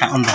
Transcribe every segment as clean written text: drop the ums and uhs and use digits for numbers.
Kaon ba?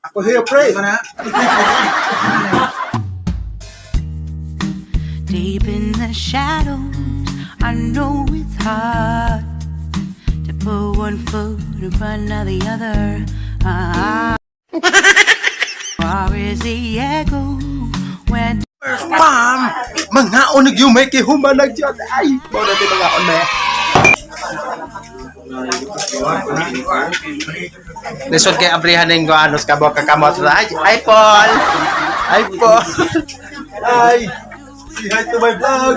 Ako here, pray. Deep in the shadows, I know it's hard to put one foot in front of the other. Ah, far is the echo when Pam! Mangaon nag yung may kihumanag dyan. Ay! Bao natin mangaon na. Lisod kay abrihan ng guanos ka bo kakamot. Ay, ay Paul! Ay Paul! Hi. Say hi to my vlog.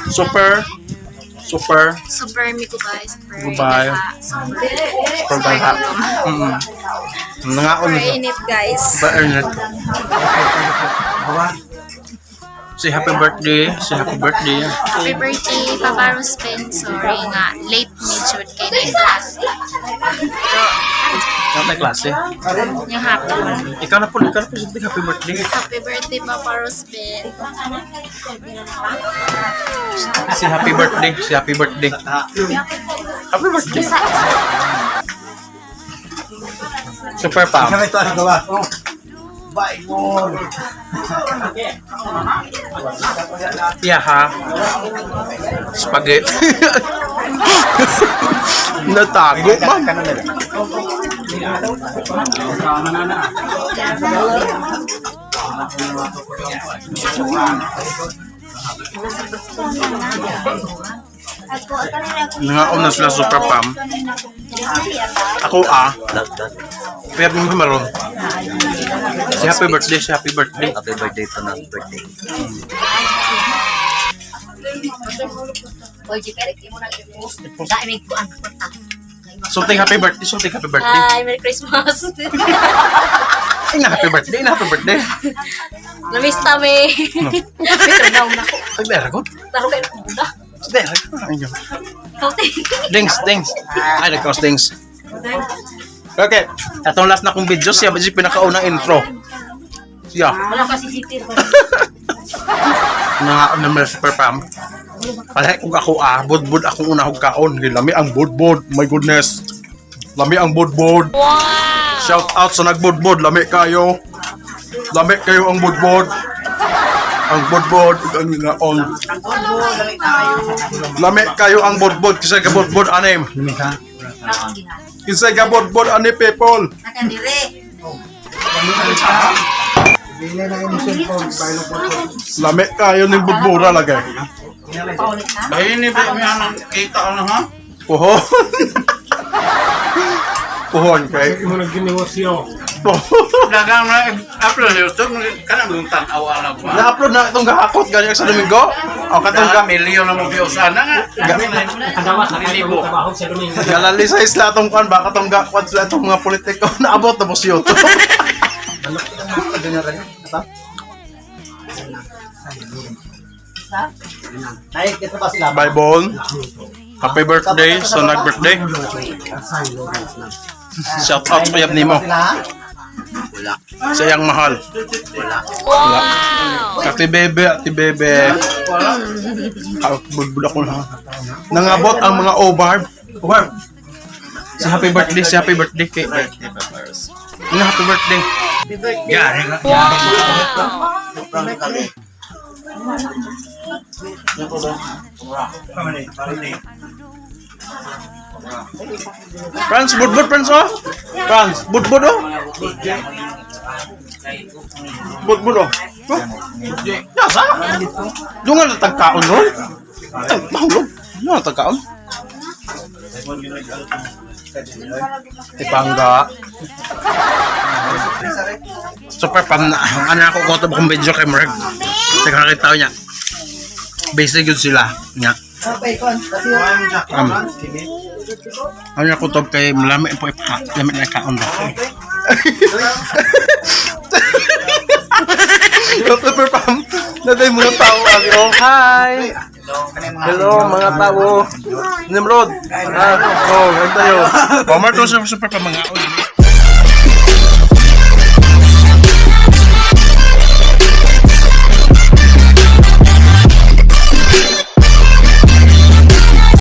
Super! Super! Super mi goodbye. Super. Goodbye. Super. Super bangha. Nangaon Super na. init, guys. Super earned. Say happy birthday. Say happy birthday. Happy birthday, Papa Rospen. Sorry nga, late ni Jude kay na class. Ikaw na klase. Yung hapon. Ikaw na po, ikaw na po. Say happy birthday. Happy birthday, Papa Rospen. Say happy birthday. Say happy birthday. Happy birthday. Super pam. Kami ito ang gawa. Bye mo. Yeah, ha? Spaghetti. Natago man. Nangaon na sila super pam. Ako ah. Pero mo maron. Si happy birthday, si happy birthday. Happy birthday to na birthday. Something happy birthday, something happy birthday. Hi, Merry Christmas. Ay, na happy birthday, na happy birthday. Namiss ta me. May trabaho na ko. Ay, meron ko. Taro kayo ng buda. Meron ko. Ay, yun. Ikaw, te. Dings, dings. Ay, nagkaos dings. Okay. Atong last na kong video siya, ba siya pinakaunang intro. Siya. Wala kasi city. Nga naman super pam. Pala kung ako ah, budbud akong una kong kaon. Lami ang budbud. My goodness. Lami ang budbud. Wow! Shout out sa nagbudbud. Lami kayo. Lami kayo ang budbud. Ang budbud ang ngaon. Lami kayo ang budbud kasi ka budbud anim. Kinsa ka budbud ani people. Bili na yung cellphone. Lami kayo ning budbura lagay. Dahil ni ba may anong kita ano ha? Puhon. Puhon kay. Mo nagginegosyo. Puhon. Dagang na upload sa YouTube kanang mong tan-aw ana ba? Na-upload na itong gahakot ganyan sa Domingo. O katong Dagang ga milyon na mo views ana nga. Kadawa sa kayo Libo. trabaho sa Domingo. galali sa isla itong kwan ba katong ga kwan sila itong mga politiko naabot na po sa YouTube. Ay, kita ba sila? Bye Bon. Happy birthday sa nag-birthday. Shout out sa uyab nimo. Sila? Sa iyang mahal. Wow! Ate Bebe, Ate Bebe. Ah, bulbul ako na. Nangabot ang mga obarb. Obarb. Si happy birthday, si happy birthday kay. Nga happy birthday. Gari ka. Franz, budbud Franz oh. Franz, budbud oh. Budbud oh. Oh. Nasa? Doon nga natagkaon ron. Ay, mahulog. Doon nga natagkaon. Tipangga. Super pam na. Ano ako ko to akong video kay Mark. Teka tao niya. Basic yun sila. Nya. Ano ako to kay malami po ipa. Lami na kaon ba. Super pam. Naday mga tao abi oh. Hi. Hello mga tao. Nimrod. Ah, oh, ganito tayo. Omar to sa super pam mga.